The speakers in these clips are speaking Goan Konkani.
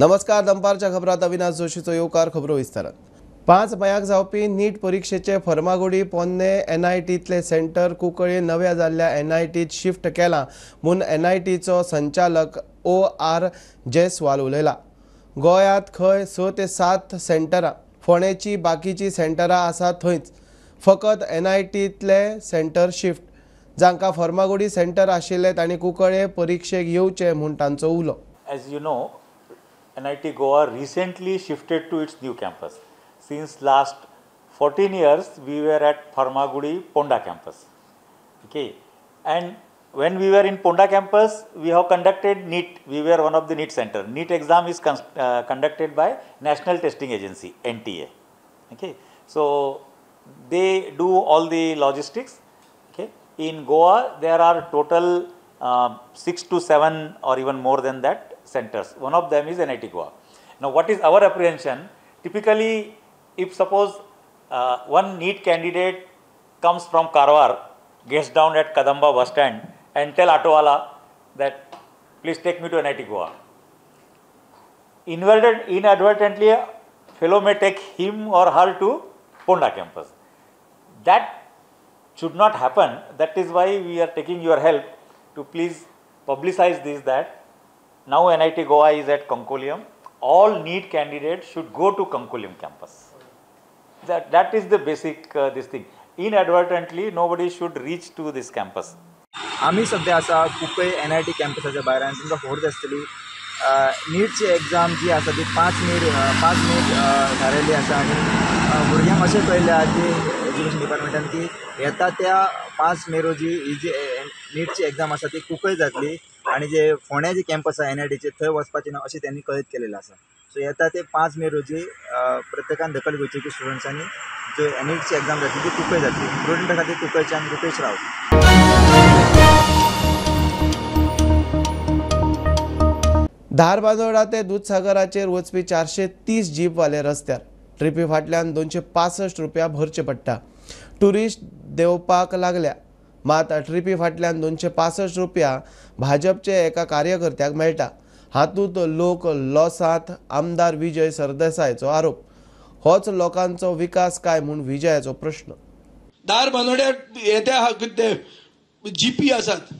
नमस्कार, दनपारच्या खबरात अविनाश जोशीचो येवकार. खबरो विस्तारात. 5 मयाक जावपी नीट परिक्षेचे फर्मागुडी पोन्ने एनआयटीतले सेंटर कुंकळ्ळे नव्या जाल्ल्या एनआयटीत शिफ्ट केला म्हूण एनआयटीचो संचालक OR Jaiswal उलयला. गोंयांत खंय 6 ते 7 सेंटरां, फोंडेची बाकीची सेंटरां आसा थंयच फकत एनआयटीतले सेंटर शिफ्ट. जांकां फर्मागुडी सेंटर आशिल्ले तांणी कुंकळ्ळे परिक्षेक येवचे म्हूण तांचो उलो. As you know, NIT Goa recently shifted to its new campus. Since last 14 years, we were at Farmagudi Ponda campus. Okay, and when we were in Ponda campus, we have conducted NEET. We were one of the NEET center. NEET exam is conducted by National Testing Agency, NTA. Okay, so they do all the logistics. Okay, in Goa there are total 6 to 7 or even more than that centers. One of them is NIT Goa. Now, what is our apprehension? Typically, if suppose one NEET candidate comes from Karwar, gets down at Kadamba bus stand and tell Autowala that please take me to NIT Goa. Inadvertently, a fellow may take him or her to Ponda campus. That should not happen. That is why we are taking your help to please publicize this, that now NIT Goa is at Cuncolim. All NEET candidates should go to Cuncolim campus. That is the basic this thing. Inadvertently, nobody should reach to this campus. आमी सध्या आसा कुंकळ्ळे NIT कॅम्पसाच्या भायर आनी तुमकां खबर आसतली नीटची एग्जाम जी आसा ती 5 मे थारायल्ली आसा आनी भुरग्यांक अशें कळिल्लें आहा की एज्युकेशन डिपार्टमेंटान की येता त्या 5 मे रोजी ही जी नीटची एग्जाम आसा ती कुंकळ्ळे जातली आनी जे फोंड्या जे कॅम्पस आसा एनआयटीचे थंय वचपाचें ना अशें त्यांनी कळीत केलेलें आसा. सो येता ते 5 मे रोजी प्रत्येकान दखल घेवची की स्टुडंट्सांनी जो नीटची एग्जाम जातली ती कुंकळ्ळे जातली. स्टुडंटा खातीर कुंकळ्ळेच्यान रुपेश राव. धारबांदोडा ते दुधसागराचेर वचपी 430 जीपवाले रस्त्यार ट्रिपी फाटल्यान 265 रुपया भरचे पडटा. टुरिस्ट देंवपाक लागल्या मात ट्रिपी फाटल्यान 265 रुपया भाजपचे एका कार्यकर्त्याक मेळटा. हातूंत लोक लॉसांत. आमदार विजय सरदेसायचो आरोप. होच लोकांचो विकास काय म्हूण विजयाचो प्रश्न. धारबांदोड्यार येत्या कितें जीपी आसात,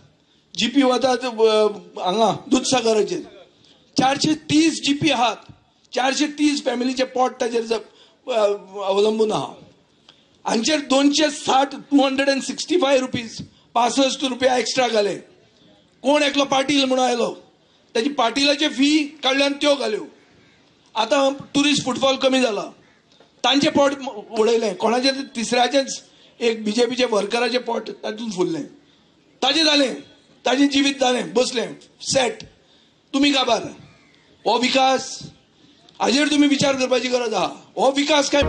जीपी वतात हांगा दुधसागराचेर 430 जीपी आहात. 430 फॅमिलीचे पोट ताजेर अवलंबून आहा. हांचेर 260 265 रुपीज 65 रुपया एक्स्ट्रा घाले. कोण एकलो पाटील म्हणून आयलो, ताजी पाटिलाचे फी काडल्यान त्यो घाल्यो. आतां ट्युरिस्ट फुटफॉल कमी जाला, तांचें पोट उडयलें. कोणाचें तिसऱ्याचेंच एक बीजेपीचे वर्कराचें पोट तातूंत फुल्लें. ताजें जालें, ताजें जिवीत जालें, बसलें सेट. तुमी काबार. हो विकास हाजेर तुमी विचार करपाची गरज आहा. हो विकास काय?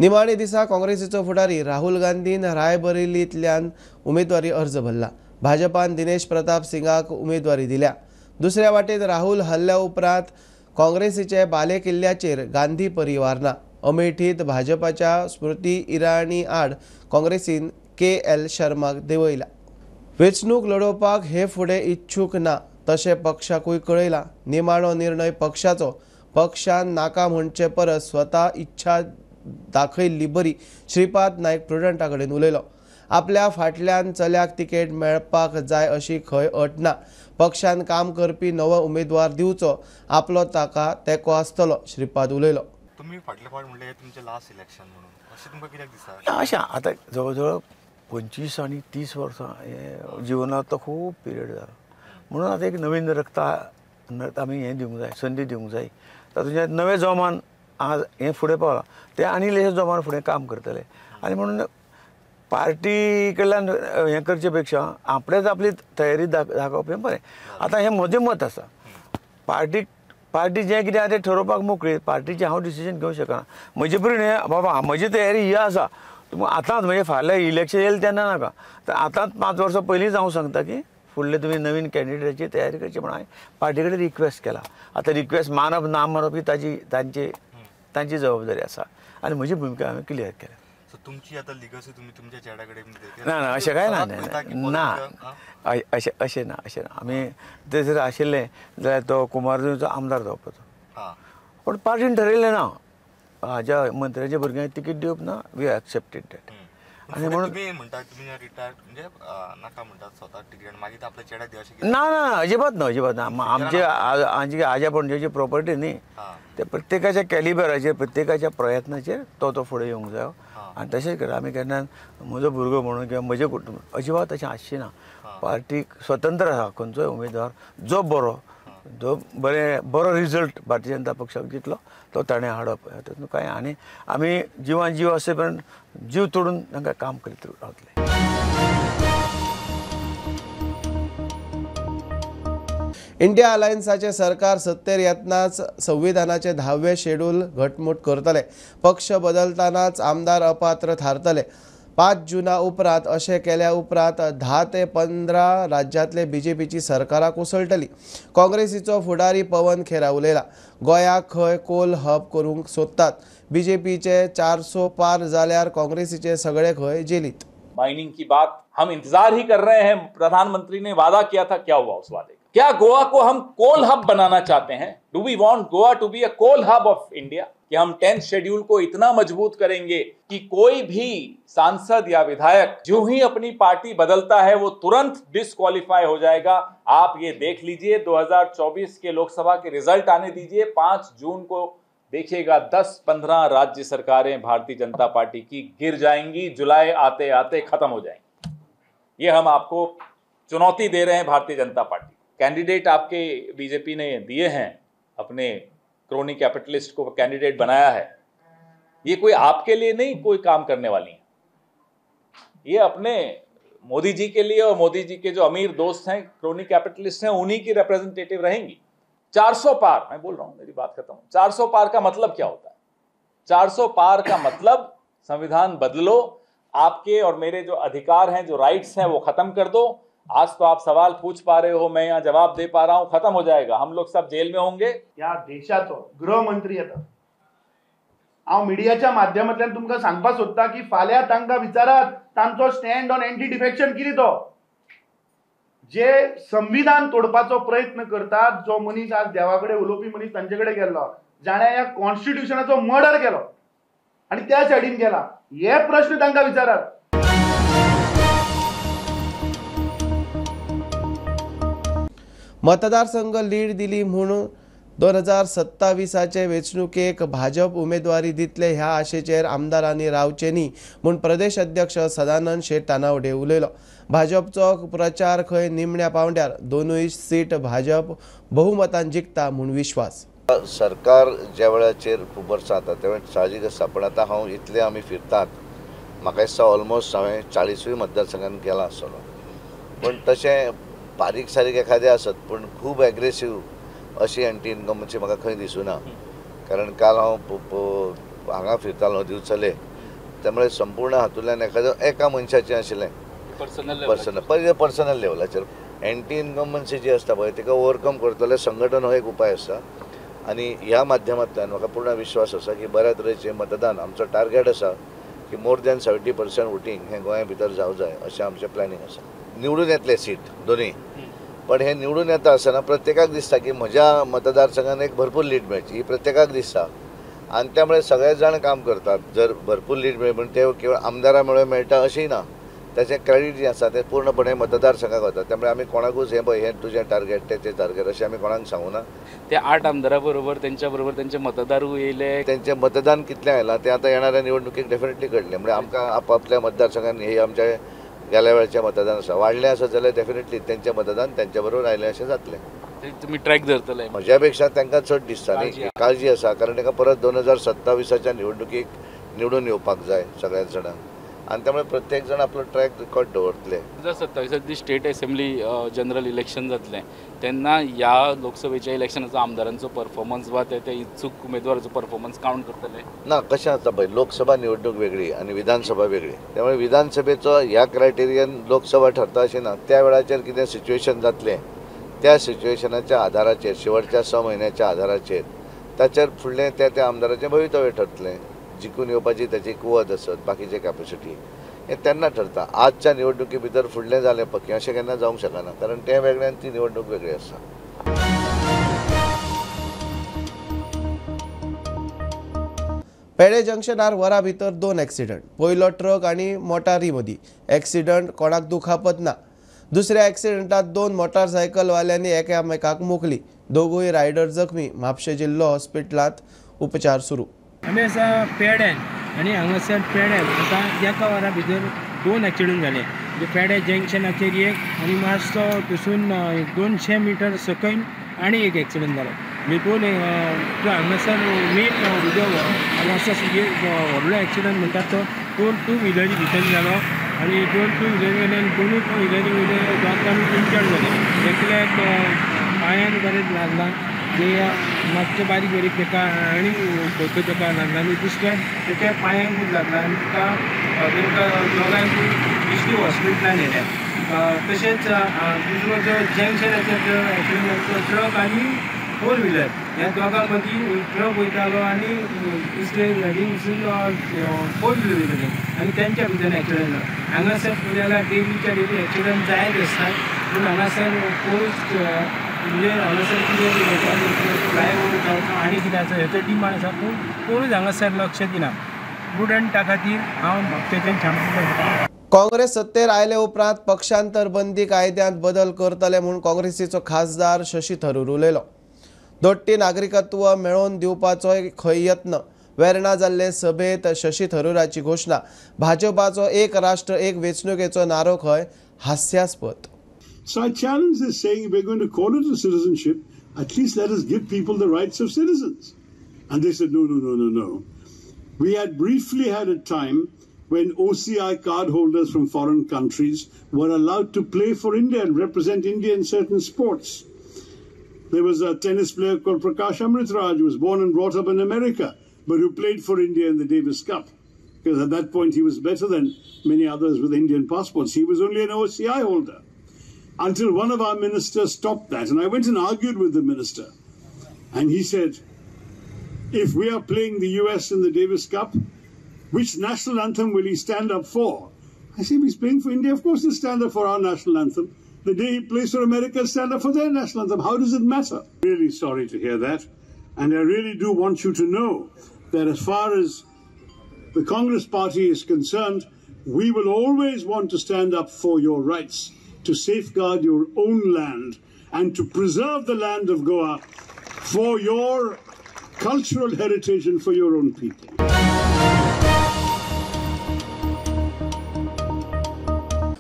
निमाणे दिसा काँग्रेसीचो फुडारी राहुल गांधीन रायबरेलींतल्यान उमेदवारी अर्ज भरला. भाजपान दिनेश प्रताप सिंगाक उमेदवारी दिल्या. दुसऱ्या वाटेन राहुल हल्ल्या उपरांत काँग्रेसीचे बालेकिल्ल्याचेर गांधी परिवार ना. अमेठीत भाजपाच्या स्मृती इराणी आड काँग्रेसीन KL शर्माक देंवयला. वेंचणूक लडोवपाक हे फुडें इच्छूक ना तशें पक्षाकूय कळयला. निमाणो निर्णय पक्षाचो. पक्षान नाका म्हणचे परस स्वता इच्छा दाखयल्ली बरी. श्रीपाद नायक प्रुडंटा कडेन उलयलो. आपल्या फाटल्यान चल्याक तिकेट मेळपाक जाय अशी खंय अट ना. पक्षान काम करपी नवो उमेदवार दिवचो, आपलो ताका तेंको आसतलो. श्रीपाद उलयलो. तुमी फाटले फावट म्हणलें तुमचें लास्ट इलेक्शन म्हणून, अशें तुमकां कित्याक दिसता? अशें आतां जवळ जवळ 25 आनी 30 वर्सां हे जिवनांतलो खूब पिरियड जाला म्हणून आतां एक नवीन रक्ता आमी हें दिवंक जाय, संदी दिवंक जाय. तातूंत नवें जोमान आज हें फुडें पावलां, तें आनी इल्लेशें जोमान फुडें काम करतले. आनी म्हणून पार्टी कडल्यान हें करचे पेक्षा आपणेच आपली तयारी दाखोवप हें बरें. आतां हें म्हजें मत आसा. पार्टी जें कितें आसा तें ठरोवपाक मोकळी, पार्टीचें हांव डिसिजन घेवंक शकना. म्हजे परीन हें बाबा म्हजी तयारी ही आसा, आतांच म्हणजे फाल्यां इलेक्शन येयलें तेन्ना नाका, तर आतांच 5 वर्सां पयलींच हांव सांगता की फुडले तुमी नवीन कॅन्डिडेटाची तयारी करची म्हण हांवें पार्टी कडेन रिक्वेस्ट केला. आतां रिक्वेस्ट मानप ना मानप ही ताजी तांची तांची जबाबदारी आसा आनी म्हजी भुमिका हांवें क्लियर केल्या. तुमची आता लिगसी तुम्ही तुमच्या चेहऱ्या कडेन ना ना अशें कांय ना ना अशें अशें ना अशें ना. आमी ते जर आशिल्ले जाल्यार तो कुमारजुंवेचो आमदार जावपाचो, पूण पार्टीन ठरयलें ना हाज्या मंत्र्याच्या भुरग्यांक तिकीट दिवप ना, we accepted that. आनी म्हणून तुम्ही म्हणटा तुम्ही रिटायर म्हणजे नाका म्हणटात स्वतः तिकीट आनी मागीर आपल्या चेड्याक दिवप अशें? ना ना अजिबात ना, अजिबात ना. आमचे आमची आज्या पणजेची प्रॉपर्टी न्ही, ते प्रत्येकाच्या कॅलिबराचेर प्रत्येकाच्या प्रयत्नाचेर तो तो फुडें येवंक जायो. आनी तशेंच करा आमी केन्ना म्हजो भुरगो म्हणून किंवा म्हजें कुटुंब अजिबात अशें आसचें ना. पार्टीक स्वतंत्र आसा, खंयचोय उमेदवार जो बरो जो बरें बरो रिजल्ट भारतीय जनता पक्षाक दितलो तो ताणें हाडप तातूंत कांय. आनी आमी जिवान जीव आसे पर्यंत जीव तोडून तांकां काम करीत रावतले. इंडिया अलायन्साचे सरकार सत्तेर येतनाच संविधानाचे 10वें शेड्यूल घटमूट करतले. पक्ष बदलतानाच आमदार अपात्र थारतले. 5 जुना उपरांत अशें केल्या उपरांत 10 ते 15 राज्यांतले बीजेपीची सरकारां कोसळटली. काँग्रेसीचो फुडारी पवन खेरा उलयला. गोंयाक खंय कोल हब करूंक सोदतात. बीजेपीचे 400 पार जाल्यार काँग्रेसीचे सगळे खंय जेलीत. माइनिंग की बात हम इंतजार ही कर रहे हैं. प्रधानमंत्री ने वादा किया था, क्या हुआ उस वादे का? क्या गोवा को हम कोल हब बनाना चाहते हैं? Do we want Goa to be a coal hub of India? कि हम 10th schedule को इतना मजबूत करेंगे कि कोई भी सांसद या विधायक जो ही अपनी पार्टी बदलता है वो तुरंत डिस्क्वालीफाई हो जाएगा. आप ये देख लीजिए, 2024 के लोकसभा के रिजल्ट आने दीजिए, 5 जून को देखिएगा 10-15 राज्य सरकारें भारतीय जनता पार्टी की गिर जाएंगी, जुलाई आते आते खत्म हो जाएंगी. ये हम आपको चुनौती दे रहे हैं. भारतीय जनता पार्टी कैंडिडेट आपके बीजेपी ने दिए हैं, अपने क्रोनी कैपिटलिस्ट को कैंडिडेट बनाया है. ये कोई आपके लिए नहीं कोई काम करने वाली है, ये अपने मोदी जी के लिए और मोदी जी के जो अमीर दोस्त हैं, क्रोनी कैपिटलिस्ट हैं, उन्हीं की रिप्रेजेंटेटिव रहेंगी. 400 पार, मैं बोल रहा हूं, मेरी बात खत्म. 400 पार का मतलब क्या होता है? 400 पार का मतलब संविधान बदलो, आपके और मेरे जो अधिकार हैं, जो राइट्स हैं, वो खत्म कर दो. आज तो आप सवाल पूछ पा रहे हो, मैं यहाँ जवाब दे पा रहा हूँ, खत्म हो जाएगा, हम लोग सब जेल में होंगे. ह्या देशाचो गृहमंत्री येता, हांव मिडियाच्या माध्यमांतल्यान तुमकां सांगपाक सोदता की फाल्यां तांकां विचारात तांचो स्टँड ऑन एंटी डिफेक्शन कितें तो. जे संविधान तोडपाचो प्रयत्न करतात, जो मनीस आज देवा कडेन उलोवपी मनीस तांचे कडेन गेल्लो, जाणें ह्या कॉन्स्टिट्युशनाचो मर्डर केलो आनी त्या सायडीन गेला, हे प्रश्न तांकां विचारात. मतदारसंघ लीड दिली म्हूण 2027 वेंचणुकेक भाजप उमेदवारी दितले ह्या आशेचेर आमदारांनी रावचे न्ही म्हूण प्रदेश अध्यक्ष सदानंद शेट तानावडे उलयलो. भाजपचो प्रचार खंय निमण्या पावंड्यार, 2 सीट भाजप बहुमतान जिखता म्हूण विश्वास. सरकार ज्या वेळाचेर खूब वर्सां जाता त्या वेळार साहजीक आसा, पण आतां हांव इतले आमी फिरतात, म्हाका दिसता ऑलमोस्ट हांवें 40वी मतदारसंघान गेला आसतलो. पूण तशें बारीक सारीक एखादें आसत, पूण खूब एग्रेसीव अशी एंटी इन्कमची म्हाका खंय दिसूना. कारण काल हांव हांगा फिरतालो दिवचले, त्यामुळे संपूर्ण हातूंतल्यान एखादो एका मनशाचें आशिल्लें पर्सनल पर्सनल लेवलाचेर एंटी इन्कमन्सी जी आसता पळय तिका ओवरकम करतले संघटन हो एक उपाय आसा. आनी ह्या माध्यमांतल्यान म्हाका पूर्ण विश्वास आसा की बऱ्या तरेचें मतदान आमचो टार्गेट आसा की मोर दॅन 70% वोटींग हें गोंया भितर जावं जाय अशें आमचें प्लॅनिंग आसा. निवडून येतले सीट दोनूय, पण हे निवडून येता आसतना प्रत्येकाक दिसता की म्हज्या मतदारसंघान एक भरपूर लीड मेळची, ही प्रत्येकाक दिसता आनी त्यामुळे सगळे जाण काम करतात. जर भरपूर लीड मेळ्ळी पूण ते केवळ आमदारा मुळे मेळटा अशेंय ना, ताचें क्रेडीट जें आसा तें पूर्णपणे मतदारसंघाक वता. त्यामुळे आमी कोणाकूच हें पळय हें तुजें टार्गेट तें टार्गेट अशें आमी कोणाक सांगूना. ते 8 आमदारा बरोबर तेंच्या बरोबर तेंचे मतदारूय येयले, तेंचें मतदान कितलें आयलां तें आतां येणाऱ्या निवडणुकेक डेफिनेटली कळटलें. म्हणजे आमकां आपआपल्या मतदारसंघान हे आमच्या गेल्या वेळचें मतदान आसा वाडलें आसत जाल्यार डेफिनेटली तेंचें मतदान तेंच्या बरोबर आयलें अशें जातलें. तुमी ट्रॅक धरतले? म्हज्या पेक्षा तांकां चड दिसता न्ही, काळजी आसा, कारण तांकां परत 2027 निवडणुकेक निवडून येवपाक जाय सगळ्या जाणांक, आनी त्यामुळे प्रत्येक जाण आपलो ट्रॅक रिकॉर्ड दवरतले. 2027 जी स्टेट असेंब्ली जनरल इलेक्शन जातलें तेन्ना ह्या लोकसभेच्या इलेक्शनाचो आमदारांचो परफॉर्मन्स वा ते इत्सूक उमेदवाराचो परफॉर्मन्स कावंट करतले? ना, कशें आसता पळय, लोकसभा निवडणूक वेगळी आनी विधानसभा वेगळी, त्यामुळे विधानसभेचो ह्या क्रायटेरियन लोकसभा ठरता अशें ना. त्या वेळाचेर कितें सिच्युएशन जातलें त्या सिच्युएशनाच्या आधाराचेर शेवटच्या 6 म्हयन्याच्या आधाराचेर ताचेर फुडलें त्या त्या आमदाराचें भवितव्य ठरतलें. जिखून येवपाची ताची कुवत आसत, बाकीचे कॅपेसिटी हें तेन्ना ठरता. आजच्या निवडणुके भितर फुडलें जालें पक्कें अशें केन्ना जावंक शकना, कारण तें वेगळें आनी ती निवडणूक वेगळी आसा. पेडे जंक्शनार वरा भितर 2 एक्सिडंट. पयलो ट्रक आनी मोटारी मदीं एक्सिडंट, कोणाक दुखापत ना. दुसऱ्या एक्सिडंटात 2 मोटारसायकलवाल्यांनी एकामेकाक मोखली. दोगूय रायडर जखमी. म्हापशें जिल्लो हॉस्पिटलांत उपचार सुरू. आमी आसा पेड्यान आनी हांगासर पेड्यान आतां एका वरा भितर 2 एक्सिडंट जाले. म्हणजे पेडे जंक्शनाचेर एक आनी मातसो थंयसून 200 मिटर सकयल आनी एक एक्सिडंट जालो. म्हणजे दोन हांगासर मेन हांगासर व्हडलो एक्सिडंट म्हणटात तो 2 टू व्हिलरी भितर जालो आनी 2 टू व्हिलरी वयल्यान दोनूय टू व्हिलरी वयले दोग जाण इंजर्ड जाले. एकल्याक पांयान बरें लागलां, जे मातशें बारीक बारीक ताका आनी खंय ताका लागला आनी दुसऱ्या ताच्या पांयांकूच लागला आनी ताका तांकां दोगांयकूय बेश्टी हॉस्पिटलान येल्या. तशेंच दुसरो जो जंक्शनाचेर जो एक्सिडंट जालो ट्रक आनी 4 व्हिलर ह्या दोगां मदीं ट्रक वयतालो आनी दुसरे गाडी 4 व्हिलर वयताली आनी तेंच्या भितर एक्सिडंट जालो. हांगासर पळयल्यार डेलीच्या डेली एक्सिडंट जायत आसता, पूण हांगासर कोणूच म्हणजे हांगासर कितें फ्लायओवर जावचो आनी कितें आसा हेचो डिमांड आसा, पूण कोणूच हांगासर लक्ष दिना. प्रुडंटा खातीर हांव म्हापशेंच्यान सांगता. काँग्रेस सत्तेर आयले उपरांत पक्षांतर बंदी कायद्यांत बदल करतले म्हूण काँग्रेसीचो खासदार शशी थरूर उलयलो. दोट्टी नागरिकत्व मेळोवन दिवपाचो खंय यत्न. वेर्णा जाल्ले सभेंत शशी थरूराची घोशणा. भाजपाचो एक राष्ट्र एक वेंचणुकेचो नारो खंय हास्यास्पद. So I challenge this, saying if we're going to call it a citizenship, at least let us give people the rights of citizens. And they said, no, no, no, no, no. We had briefly had a time when OCI card holders from foreign countries were allowed to play for India and represent India in certain sports. There was a tennis player called Prakash Amritraj, who was born and brought up in America, but who played for India in the Davis Cup. Because at that point he was better than many others with Indian passports. He was only an OCI holder. Until one of our ministers stopped that. And I went and argued with the minister. And he said, if we are playing the US in the Davis Cup, which national anthem will he stand up for? I said, if he's playing for India, of course he'll stand up for our national anthem. The day he plays for America, he'll stand up for their national anthem. How does it matter? Really sorry to hear that. And I really do want you to know that as far as the Congress party is concerned, we will always want to stand up for your rights, to safeguard your own land and to preserve the land of Goa for your cultural heritage and for your own people.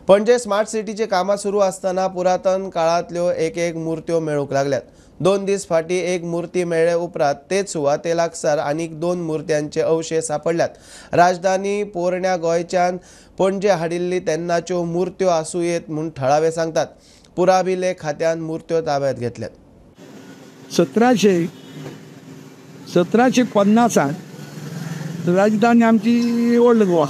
Panaji smart सिटीचे कामां सुरू आसतना पुरातन काळांतल्यो एक एक मूर्त्यो मेळूंक लागल्यात. 2 दीस फाटीं एक मूर्ती मेळ्ळे उपरांत तेच सुवाते लागसार आनीक 2 मूर्त्यांचे अवशेष सांपडल्यात. राजधानी पोरण्या गोंयच्यान पणजे हाडिल्ली तेन्नाच्यो मूर्त्यो आसूं येत म्हूण थळावे सांगतात. पुराभिलेख खात्यान मूर्त्यो ताब्यात घेतल्यात. 1750 राजधानी आमची ओल्ड गोवा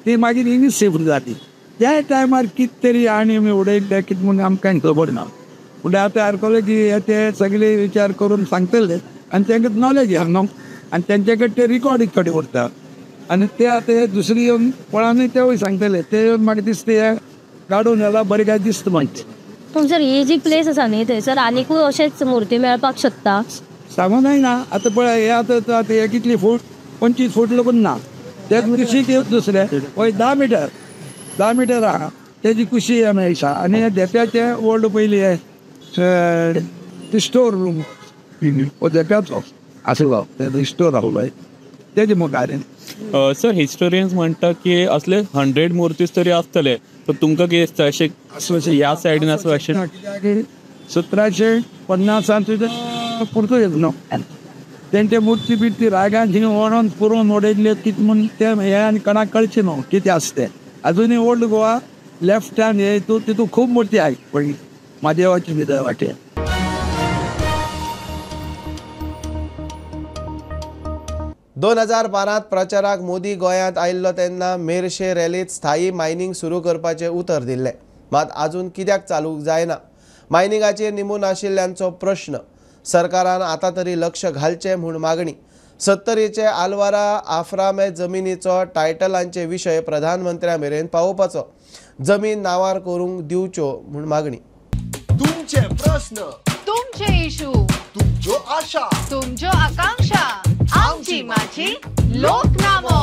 ती मागीर इंग्लीश शिफ्ट जाली. त्या टायमार कितें तरी आनी उडयले कितें म्हूण आमकां खबर ना. पूण आतां आर्कोलॉजी ते सगळे विचार करून सांगतले आनी तांकां नॉलेज आहा न्हू, आनी तेंचे कडेन ते रिकॉर्ड कडेन उरता आनी ते आतां दुसरी येवन पळोवन तेवूय सांगतले. ते येवन म्हाका दिसता हे काडून जाल्यार बरें काय दिसता मागीर. पूण सर ही जी प्लेस आसा न्ही थंयसर आनीकूय अशेच मुर्ती मेळपाक शकता सांगू जायना. आतां पळय हे आतां आतां हे कितली फूट 25 फूट लागून ना, ते कुशीक दुसरे पळय 10 मिटर 10 मिटर आहा तेजी कुशी मेळटा. आनी धेप्याचे ओल्ड पयली हे स्टोर रूम हो धेप्याचो आसलो स्टोर आसलो तेजे मुखार. सर हिस्टोरियन्स म्हणटा की असले 100 मूर्तीज तरी आसतले, तर तुमकां कितें दिसता अशें ह्या सायडीन आसू अशें? 1750 पुर्तुगेज न्हू तेंचे मुर्ती बिर्ती रागान थिंगा व्हरोन पुरोवन उडयल्ले कितें म्हूण ते हे आनी कोणाक कळचें न्हू कितें आसा तें. अजुनूय ओल्ड गोवा लेफ्ट हँड हे हितून तितून खूब मुर्ती आहाय पळय म्हादेवाची भितर वाटेन. 2012 प्रचाराक मोदी गोंयांत आयिल्लो तेन्ना मेरशे रॅलींत स्थायी मायनिंग सुरू करपाचें उतर दिल्लें, मात आजून कित्याक चालूंक जायना? मायनिंगाचेर निंबून आशिल्ल्यांचो प्रश्न. सरकारान आतां तरी लक्ष घालचें म्हूण मागणी. सत्तरीचे आलवारा आफ्रामे जमिनीचो टायटलांचे विशय प्रधानमंत्र्या मेरेन पावोवपाचो, जमीन नावार करूंक दिवच्यो म्हूण मागणी। तुमचे प्रश्न, तुमचे इशू, तुमच्यो आशा, तुमच्यो आकांक्षा, आमची माझी लोकनामो।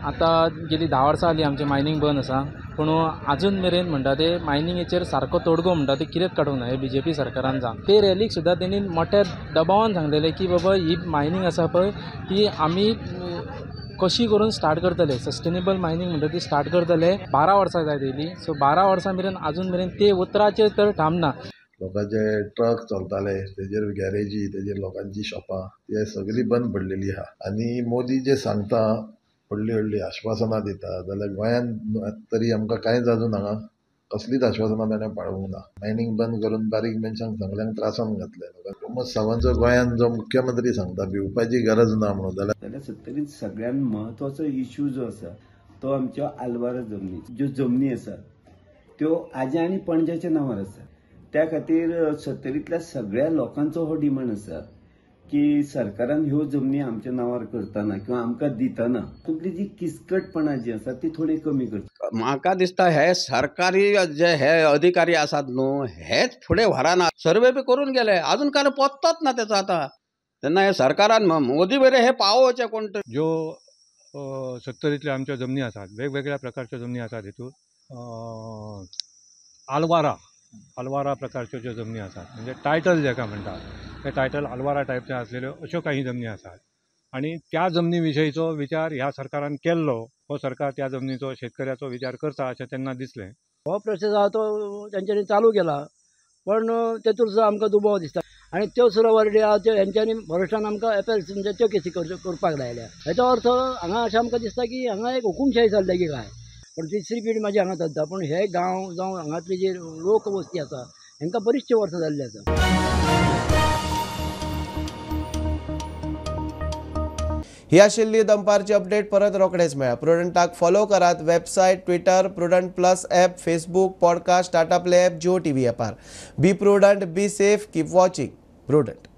आतां गेली 10 वर्सां जालीं आमचें मायनींग बंद आसा, पूण आजून मेरेन म्हणटा ते मायनिंगेचेर सारको तोडगो म्हणटा ते कितेंच काडूंक ना हे बीजेपी सरकारान जावन। ते रॅलीक सुद्दां तेणी मोठ्या दबावान सांगलेलें की बाबा ही मायनींग आसा पळय ती आमी कशी करून स्टार्ट करतले, सस्टेनेबल मायनींग म्हणटा ती स्टार्ट करतले। 12 वर्सां जायत येयली, सो 12 वर्सां मेरेन आजून मेरेन ते उतराचेर तर थांबना। लोकांचे ट्रक चलताले तेजेर गॅरेजी, तेजेर लोकांची शॉपां ते सगळी बंद पडलेली आहा। आनी मोदी जे सांगता व्हडली व्हडली आश्वासनां दिता, जाल्यार गोंयांत तरी आमकां कांयच अजून हांगा कसलीच आश्वासनां ताणें पाळूंक ना। मायनींग बंद करून बारीक मनशांक सगल्यांक त्रासान घातले। प्रमोद सावंत जो गोंयांत जो मुख्यमंत्री सांगता भिवपाची गरज ना म्हणून, जाल्यार सत्तरींत सगळ्यांत म्हत्वाचो इश्यू जो आसा तो आमच्या आलवारा जमनी, ज्यो जमनी आसा त्यो आज्या आनी पणज्याच्या नांवार आसा। त्या खातीर सत्तरींतल्या सगळ्या लोकांचो हो डिमांड आसा की सरकारान ह्यो जमनी आमच्या नांवार करतना किंवा आमकां दितना तुमची जी किचकटपणा जी आसा ती थोडी कमी करची। म्हाका दिसता हे सरकारी जे हे अधिकारी आसात न्हू हेच फुडें व्हरना, सर्वे बी करून गेले अजून काय पत्तोच ना तेचो। आतां तेन्ना हे सरकारान मोदी बरे हे पावोवचे कोण तरी। ज्यो सत्तरींतल्यो आमच्यो जमनी आसात, वेगवेगळ्या प्रकारच्यो जमनी आसात, हितून आलवारा आलवारा प्रकारच्यो ज्यो जमनी आसात म्हणजे टायटल जेका म्हणटात ते टायटल आलवारा टायपचे आसलेल्यो अश्यो काही जमनी आसात आनी त्या जमनी विशयीचो विचार ह्या सरकारान केल्लो, हो सरकार त्या जमनीचो शेतकऱ्याचो विचार करता अशें तेन्ना दिसलें। हो प्रोसेस आहा तो तेंच्यांनी चालू केला, पण तेतूर सुद्दां आमकां दुबाव दिसता आनी त्यो सुद्दां वरडी आहा त्यो हेंच्यांनी फॉरेस्टान आमकां एपेल म्हणजे त्यो केसी करपाक लायल्या। हेचो अर्थ हांगा अशें आमकां दिसता की हांगा एक हुकुमशाही चल्ल्या की काय। पण तिसरी पिढी माझी हांगा चलता, पूण हे गांव जावं हांगातली जी लोक वस्ती आसा हेंकां बरीचशीं वर्सां जाल्लीं आसा। ही आशिल्ली दनपारची अपडेट। परत रोखडेच मेळा। प्रुडंटाक फॉलो करात website, Twitter, Prudent plus app, Facebook, podcast, Tata Play app, Jio TV ॲपार। Be prudent, be safe, keep watching Prudent.